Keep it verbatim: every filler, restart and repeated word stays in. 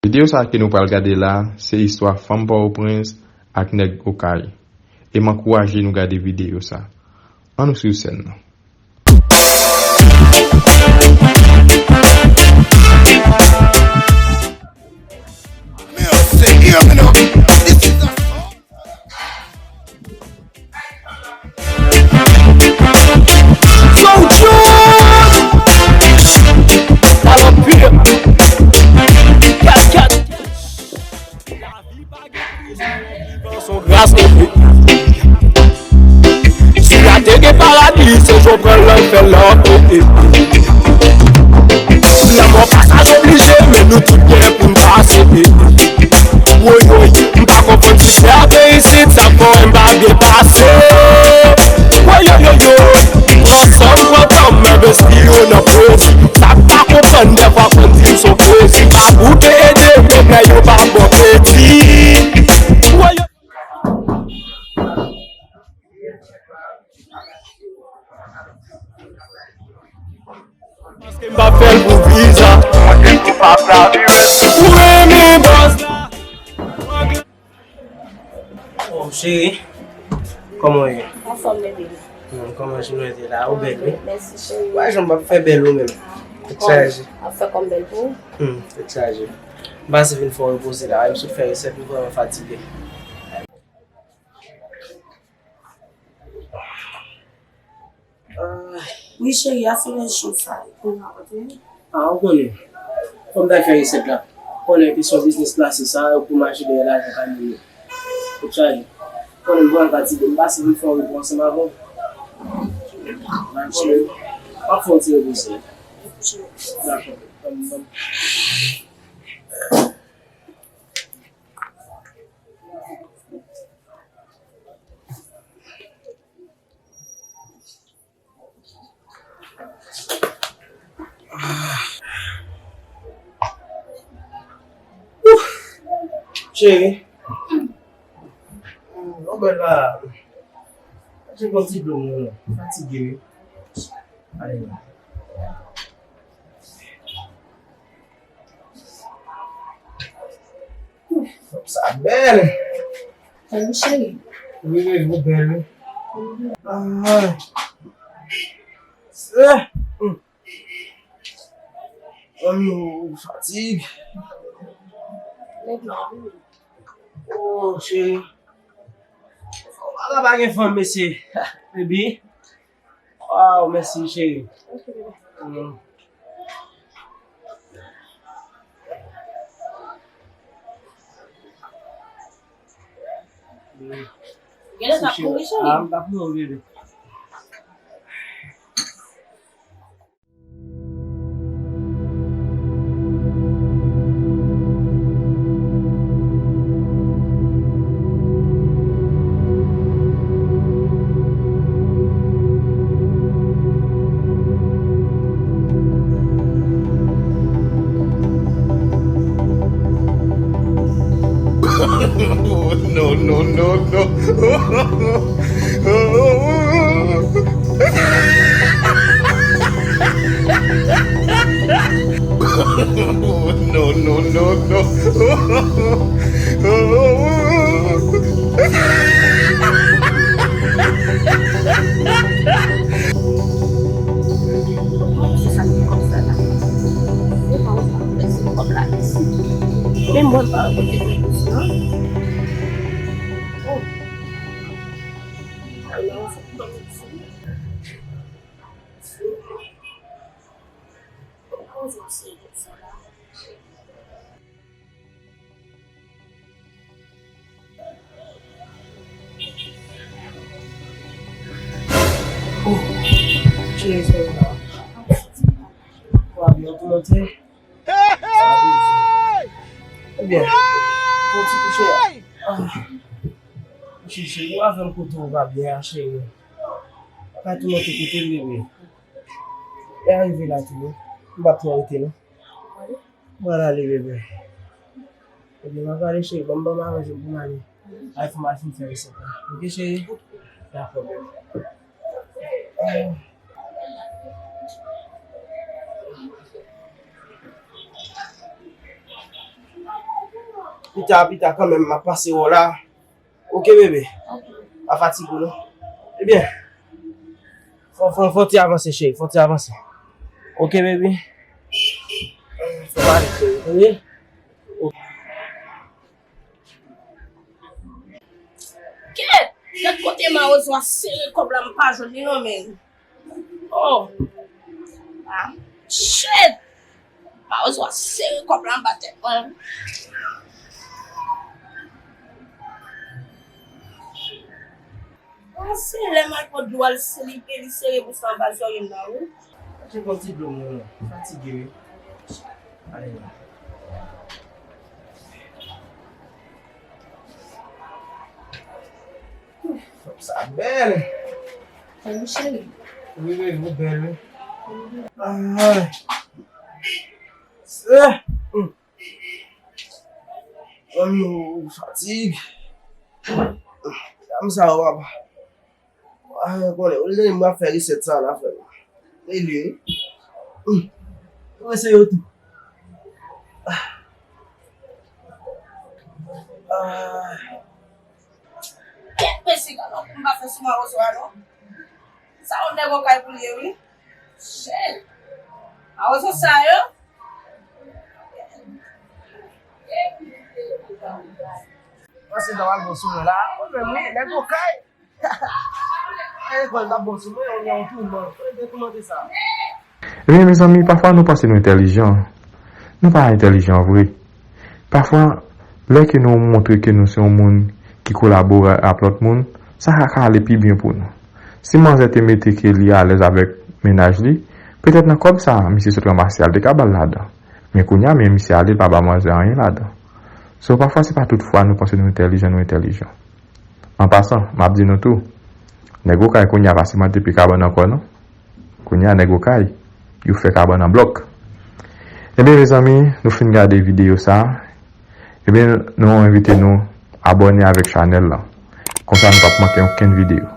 Videyo sa a ke nou pral gade la, se istwa fanm Pòtoprens ak nèg Okay. E m ankouraje nou gade videyo sa. Ann nou swiv sèn nan. Yo, John! Salòp pire! Kat, kat! Son gras, eh, eh. Si la te gen paradi, se Jovenel l ap fè l la, eh, eh, eh. Lanmò pasaj oblije, men nou tout gen pou n pase, eh, eh. Woy, woy, m pa konprann si chè atè isit, sa fè m pa byen pase. Woy, yo, yo, yo, pran san m, pran tan m, envesti yo nan pwezi. Sa k pa konprann, dèfwa konn di m son pwezi. Pa pou te ede, men yo pa bon kredi. Woy, yo. Paske m pa fè l pou viza. Ou renmen bòs la. Oh, cheri, kòman w ye? Anfòm, bebe. Hmm, kòman jounen te la? Ou bèl, wi. Mèsi, cheri. Wè, jan m ap fè bèl ou menm. Tèt chaje. Ap fè kòm bèl pou ou? Hmm, tèt chaje. M pase vin fè w repoze la, m sot fè resèt, m vrèman fatige. Ah. Wi, cheri, afè cho sa, pou rakonte. Ah, ou konnen. Fò m ta fè resèt la. Ou konnen kesyon biznis la, se sa, pou mache dèyè lajan pa moun yo. Ou chaje. Ou konnen m vrèman fatige. M pase vin fè yon repo ansanm avè w. Dakò, cheri. M ap fè yon ti repo, cheri. Dakò. Ban m, ban m. Ouf! Cheri. Yon bèl la. Cheri, pran ti dlo, mwen fatige, wi. Ale, mwen. Sa bèl. Bèl, cheri. Wi, wi, ou bèl, wi. Ah. Ah. Hmm. Ann nou fatig. Oh, cheri. Ou pa gen fanm, mesye. Baby. Waw, mèsi, cheri. Ok, bebe. Mm. Mm. Genlè t ap mouri, cheri. Ah, m t ap mouri, bebe. No, no, no, no. No, no, no, no. Kòman se sa ki kòb sa la? Se pa ou sa pou lèse kòb la isit. Men mwen pa kote mwen isit, non. Oh. Alò, se pou mwen isit. Oh, Jesus. Ou pa byen, ou monte? Ebyen, fon ti kouche. Ah. Cheri, ou avè m kote ou pa byen a, cheri. Pa tou monte kote m, bebe. E arive la tou, wi. M p ap twò rete, non. Mwen ale, bebe. Ebyen, m ap ale, cheri. Ban m, ban m aranje m pou m ale. Al fè m al fin fè resèt la. Oke, cheri? Dakò, bebe. Ah. Mwen Pita, pita kanmenm, m ap pase wè w la. Oke, bebe. Pa fatige w, non. Ebyen, fò, fò, fò ti avanse, cheri. Fò ti avanse. Oke, bebe. Fò pale, cheri. Tande? Kèt! Gad kote mawozo a sere kòb la, m pa jwenn li non, men. Oh! Ah, shit! Mawozo a sere kòb la anba tèt mwen. Bon, se lè m al pran dlo al sere, li sere bous la anba zòrye m la, wi. Mwen te pran ti dlo mwen, non. Fatige, wi. Ale la. Fanm sa bèl. Fanm cheri. Wi, wi, ou bèl, wi. Ay. Se. Hmm. Fanm yo fatig. Fanm sa yo, papa. Ah, konnen, ou li mwen ap fè resèt sa la, frè. E li, wi. Hmm. Ou se yo tou. Ah. Kèt mesye, gade yon kou m pa fè sou mawozo a non. Sa yon nèg okay pou l ye, wi. Shit. Mawozo sa yo. Panse sa w al bon sou mwen la. Ou menm, wi, nèg okay. E, kòl t ap bon sou mwen, ou gen yon toulman. Ou gen toulman sa. Ebyen, mezanmi, pafwa nou panse nou entèlijan. Nou pa entèlijan vre. Pafwa, lè ke nou montre ke nou se yon moun ki kolabore ak lòt moun, sa ka, ka ale pi byen pou nou. Si manzè te mete ke li alèz avèk mennaj li, petèt nan kòb sa a, misye sot ranmase a, l te ka ba l ladan. Men kounye a, men misye ale, l pa ba manzè anyen ladan. So, pafwa, se pa tout fwa nou panse nou entèlijan, nou entèlijan. An pasan, m ap di nou tou, nèg okay kounye a pa siman te pi kabann ankò non. Kounye a nèg okay, yo fè kabann an blòk. Ebyen, mezanmi, nou fin gade videyo sa a. Ebyen, nou envite nou abòne avèk chanèl lan. Konsa nou p ap manke okenn videyo.